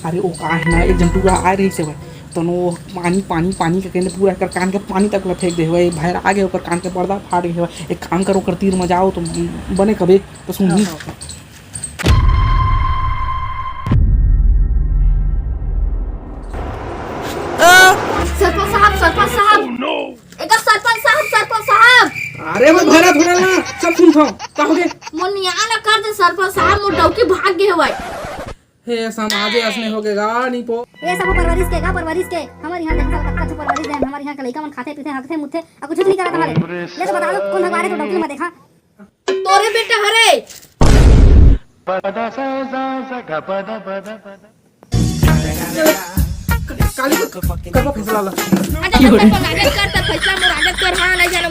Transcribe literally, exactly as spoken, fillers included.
अरे, ओ का हे ना, एक झन टूरा आए रहिस हवय, तनो पानी, पानी, पानी कहिके पूरा एकर कान के पानी तक ल फेंक दे हवय। भैर आ गे, ओकर कान के पर्दा फाट गे हवय। एक काम कर, ओकर तीर म जाओ तो बने कबे तो सुनही। सरपंच साहब, सरपंच साहब, एकर सरपंच साहब, सरपंच साहब। अरे, वो भरा थोड़ा ना, सब सुनथों। का होगे? मोर नियाल ला कर दे सरपंच साहब, मोर डौकी भाग गे हवय। हे समाजे असने होगे गा, नी पो। ए सबो परवरिश के गा, परवरिश के। हमर इहाँ देखा कतका झन परवरिश हे, हमर इहाँ के लइका मन खाथे पीथे, हगथे मुतथे, अउ कुछु नहीं करत हमारे। ले तो बता दो, कोन भगवान हे तो डौकी म देखा। तोरे बेटा हरे। काली को कब फैसला ला? अरे, राजा कर, त फैसला मोर राजा कर, हाँ, नहीं जाना।